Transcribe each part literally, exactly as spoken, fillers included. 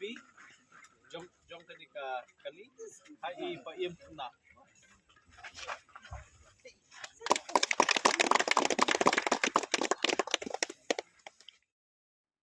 Pi, jong, jong kane ka kali, ha i Paiem Khynnah.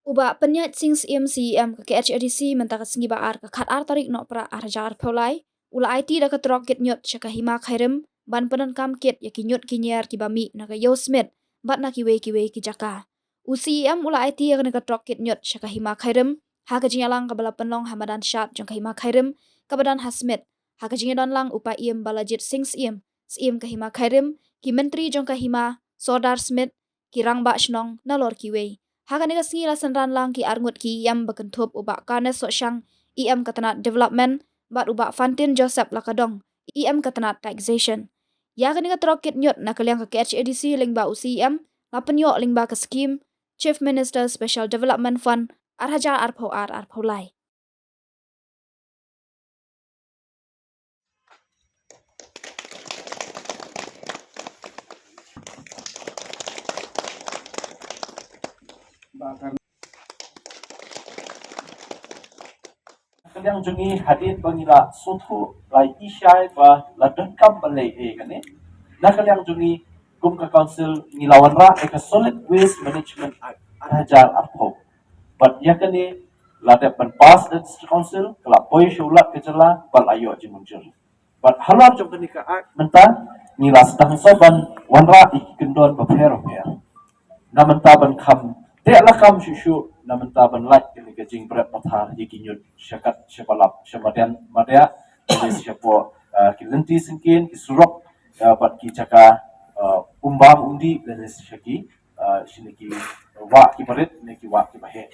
U Bah Pynïaid Sing Syiem, C E M ka K H A D C, mynta ka sngi Ba-ar ka khatar tarik Nohprah arhajar arphew lai, u la aiti da ka trok kit ñiut sha ka Hima Khyrim ban pyndonkam kit ïa ki ñiut ki ñiar kiba mih na ka Ïew Smit bad na kiwei kiwei ki jaka. U C E M u la aiti ïa kane ka trok kit ñiut sha ka Hima Khyrim ha ka jingïalang kaba la pynlong ha madan shad jong ka Hima Khyrim kaba don ha Smit, ha ka jingïadon lang u Paiem Balajied Sing Syiem, Syiem ka Hima Khyrim, ki myntri jong ka Hima, Sordar Smit, ki rangbah shnong nalor kiwei. Ha kane ka sngi la synran lang ki arngut ki E M ba kynthup u Bah Carnes Sohshang, E M ka tnat Development, bad u Bah Fantin Joseph Lakadong, E M ka tnat Taxation. Ïa kane ka trok kit ñiut na ka liang ka K H A D C lyngba u C E M la pynïoh lyngba ka skhim Chief Minister Special Development Fund arhajar arphew ar arphew lai. Ka liang jong ngi hadien ba ngi la sngewthuh, la i shai ba la donkam ban leh ei kane. Na ka liang jong ngi kum ka council ngi la wanrah ïa ka Solid Waste Management Act arhajar arphew. Bad ïa kane la dep ban pass da District Council, ka la poi sha u Lat ka jylla bad la ïoh jingmynjur. Bad halor jong kane ka act mynta ngi la sdang sa ban wanrah ïa ki kyndon bapher bapher. Na mynta ban kham teh lakam shuh shuh, na mynta ban lait kane ka jingbret pathar ïa ki ñiut sha kat sha palap, sha madian madiah, lane shapoh, ah, ki lynti syngkien, ki surok, ah, bad ki jaka, ah, umbam umdih, lane sha ki, ah, shane ki wah kiba rit ne ki wah kiba heh.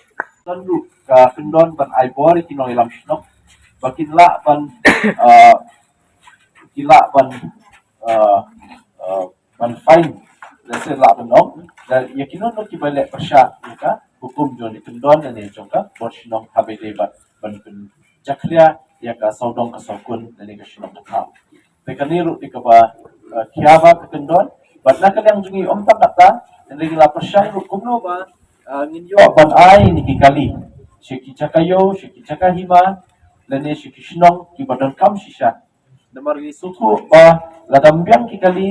Don ruh ka kyndon ban ai bor ïa ki nongïalam shnong ba kin lah ban, ah, ki lah ban, ah, ah, ban fine, lane lah ban ong da ïa ki nongïalam kiba leh pyrshah ïa ka hukum jong ka kyndon lane jong ka bor shnong haba ïadei bad ban pynjakhlia ïa ka sawdong ka sawkun lane ka shnong ka thaw. Te kane ruh te kaba, eh, khia ba ka kyndon. Bad na ka liang jong ngi ym tang katta, hynrei ngi la pyrshang ruh kumno ba, eh, ngin ïoh ban ai ïa ki kali sha ki jaka ïew, sha ki jaka hima, lane sha ki shnong kiba donkam shisha. Namar ngi sngewthuh ba lada ym biang ki kali,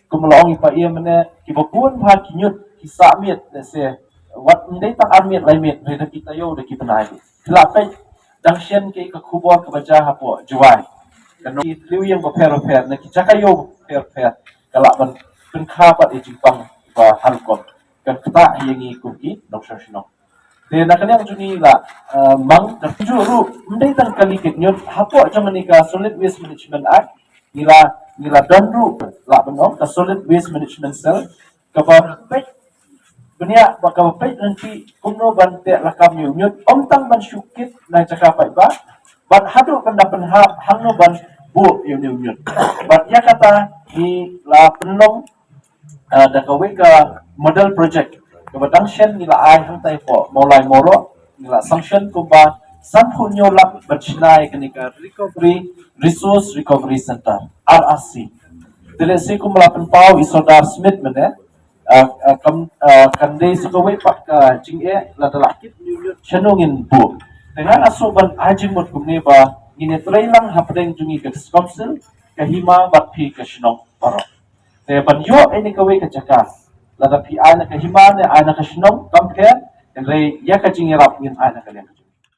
kum la ong i Paiem mynne, kiba bun bha ki ñiut ki sah miet, lehse wat ym dei tang ar miet lai miet, hynrei da ki taïew da ki bnai. Ki la peit dang shen ki ka khubor kaba jia hapoh Jowai. Ka nong ki tliewïing bapher bapher, na ki jaka ïew bapher bapher, ka lah ban pynkha pat ïa jingpang ba ha rukom. Kan ktah ïa ngi kum ki nongshong shnong. Te na ka liang jong ngi la, eh, mang ka juh ruh, ym dei tang kali kit ñiut, hapoh jong kane ka Solid Waste Management Act, ngi la, ngi la don ruh, lah ban ong ka Solid Waste Management Cell, kaba peit bniah bad kaba peit lynti kumno ban teh lakam ïa u ñiut, ym tang ban shu kit na jaka paidbah, bad haduh ban da pynhap hangno ban buh ïa une u ñiut. Bad ïa kata ngi la pynlong, ah, da kawei ka model project kaba dang shen ngi la ai hangtai hapoh Mawlai Mawroh, ngi la sanction kumba sanphew hynñiew lak ban shna ïa kane ka Recovery, Resource Recovery Center, R R C. Te lehse kumba la pynpaw i Sordar Smit mynne, ah, ah, kam, ah, kan dei sa kawei pat ka jingeh lada la kit ñiut shano ngin buh. Te nga nga shu ban ai jingmut kumne ba ngin ïatrei lang hapdeng jong ngi ka District Council, ka hima bad phi ka shnong baroh. Te ban ïoh ïa kane kawei ka jaka, lada phi ai na ka hima ne ai na ka shnong kam pher, hynrei ïa ka jingïarap ngin ai na ka liang.